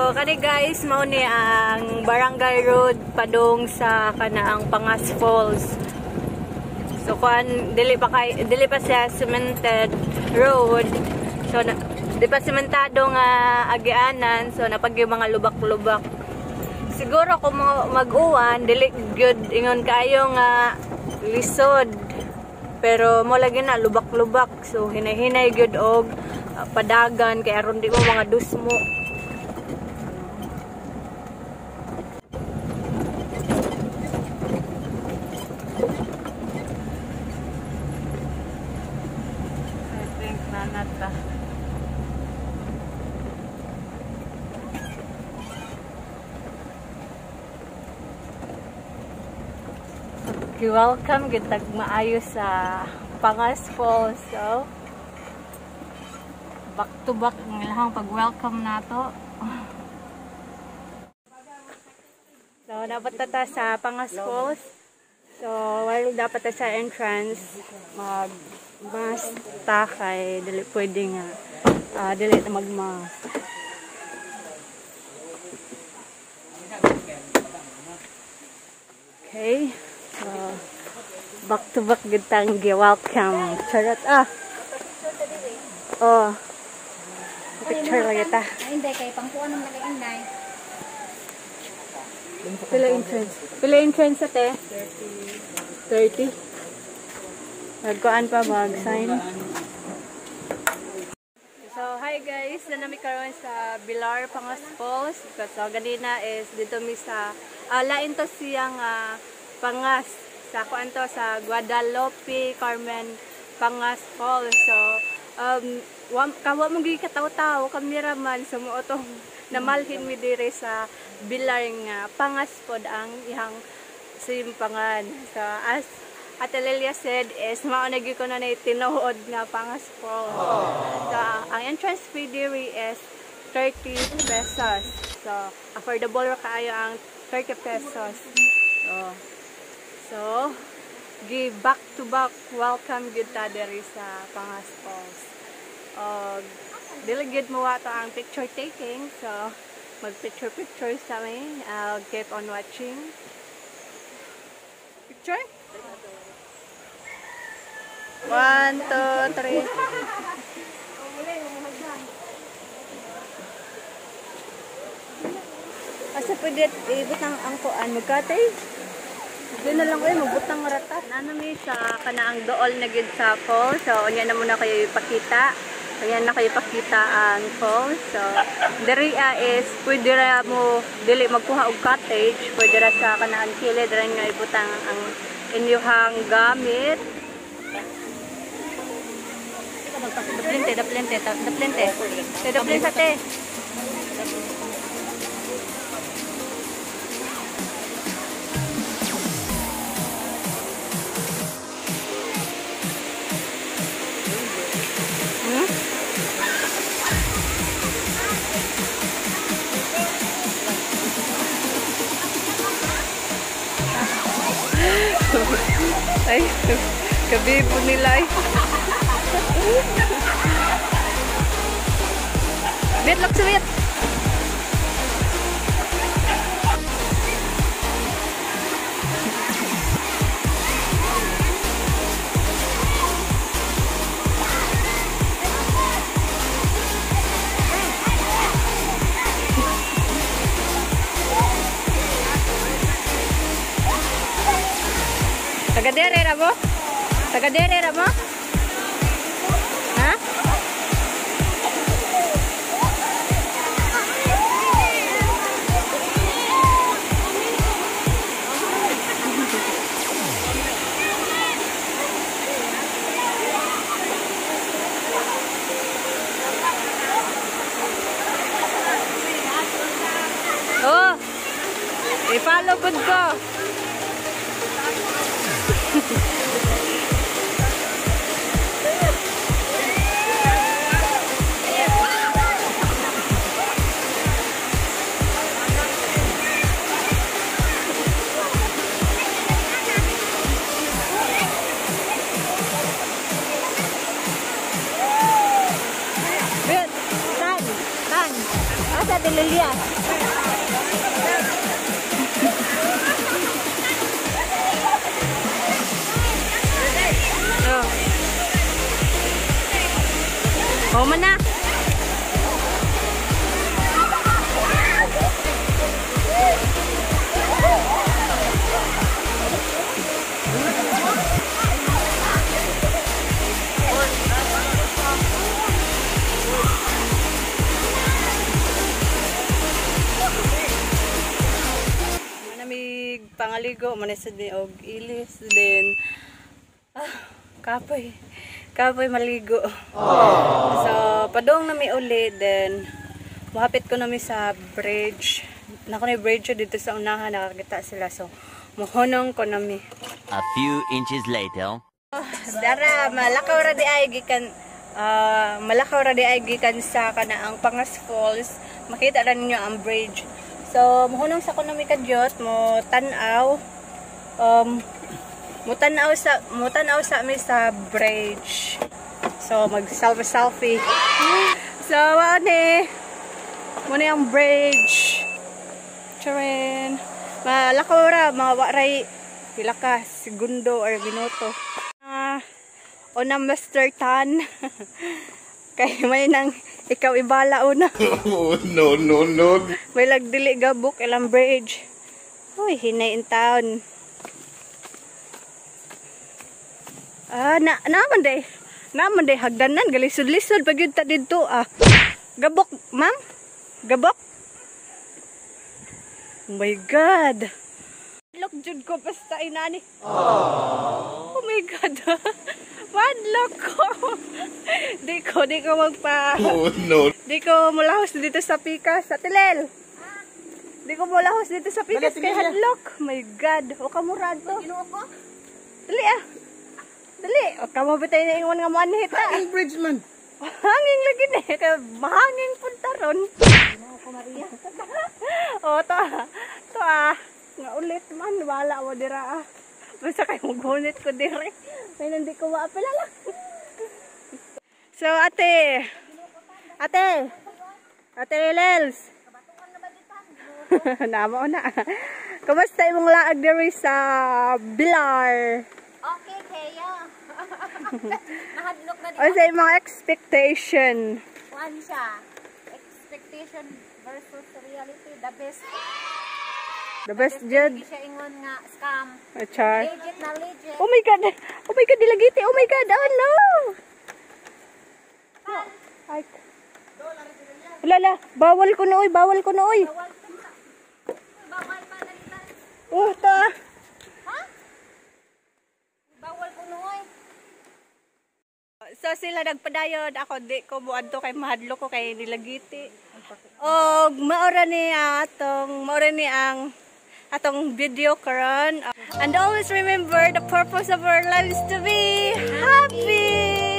So kani guys, mao ni ang Barangay Road padung sa kanaang Pangas Falls. So kuan dili pa siya cemented road. So na, di pa sementado nga agianan, so napag yung mga lubak-lubak. Siguro kung mag-uwan dili gyud ingon kaayo nga lisod. Pero mo lagi na lubak-lubak, so hinay-hinay gyud og padagan kay aron di mo mga dusmo. I think nanata. Welcome gyud tag maayo sa Pangas Falls. So back to back ang ilahang pag-welcome nato. So dapat ta sa Pangas Falls. So while dapat ta sa entrance mag mask ta kay dili pwede nga dili ta mag-mask. Okay. So, back to back gid tang welcome. Charot ah. Oh. Picture lagi ta. Hindi kay pangkuan ng lagay inday. Pila entrance? Pila entrance ate? 30. Nagkuan pa mag-sign. So, hi guys, nanami karon sa Bilar Pangas Falls. So ganina is dito mi sa lain to siyang Pangas sa kuan to sa Guadalupe Carmen Pangas Falls. So kawa mo gyud kataw-taw kamera man so mo tong namalhin mi dire sa Bilar nga Pangas pod ang ihang simpangan. So as Ate Lilia said is mao na gyud ko na tinuod nga Pangas Falls. So ang entrance fee diri is 30 pesos. So affordable ra kaayo ang 30 pesos. So, give back to back welcome gyud ta diri sa Pangas Falls. Dili gyud mo ato ang picture taking, so mag picture picture sa mi. I'll keep on watching. Picture? 1 2 3. Asa pwede ibutang ang kuan magkatay? Di na lang ko magbutang rata. Nanami sa kanaang dool na gid sa falls. So unya na muna kayo ipakita. Unya na kayo ipakita ang falls. So diri is pwede ra mo dili magkuha og cottage, pwede ra sa kanaang kilid ra nga ibutang ang inyuhang gamit. Daplente, daplente, daplente. Daplente te. Ay, gabi po nila ay. Wait, look to it. Tagadere ra mo? Tagadere ra mo? Ha? Oh! I-follow good ko. Tan, tan. Asa Lilia? Australia. Oh. Oh man na. Manamig pangaligo man sad ni og ilis din. Ah, kapoy. Kapoy maligo. So, padong nami uli then mohapit ko nami sa bridge. Nako na bridge dito sa unahan, nakakita sila. So, mohonong ko nami. A few inches later. Dara, malakaw ra di ay gikan sa kanaang Pangas Falls. Makita ra ninyo ang bridge. So, mohunong sa ko nami kadyot, mo tan-aw. Mo tan-aw sa mi sa bridge. So, mag selfie selfie. So, mao ni. Mo ni ang bridge. Charin. Malakaw ra, mga waray pila ka segundo or minuto. Ah, una Mr. Tan. Kay may nang ikaw ibala una. Oh, no, no, no. May lagdili gabok ilang bridge. Uy, hinay in town. Ah, na naman day. Naman day hagdanan galisod-lisod pag yun ta didto ah. Gabok, ma'am? Gabok? Oh my God. Look jud ko basta inani. Oh my God. Madlock ko. Di ko magpa Oh, no. Di ko mulahos dito sa pikas. Sa Tilel. Di ko mulahos dito sa pikas kay hadlock. My God. O kamurado. Ginoo ko. Dali ah. Dali. O kamo bitay na ingon nga mo anhita. Ang bridge man. Hangin lagi na. Kaya mahangin punta ron. Ginoo ko, Maria. O to ah. To ah. Nga ulit man. Wala mo dira ah. Basta kayo magunit ko dire. May nandi ko maapila lang. So ate. Ate. Ate Lels. Namo na. Kumusta imong laag diri sa Bilar? Okay, kaya. Nahadlok na di. O sa imong expectation? Kuan siya. Expectation versus reality. The best. The best jud. Hindi siya ingon nga scam. Char. Legit na legit. Oh my God. Oh my God, dilagiti. Oh my God. Oh no. Ay. Wala la, bawal ko na oy, bawal ko na oy. Bawal pa. Bawal pa nalitan. Oh, ta. Ha? Bawal ko noy. So sila nagpadayon, ako di ko muadto kay mahadlok ko kay nilagiti. Og maora ni ang atong video karon. And always remember, the purpose of our lives to be happy.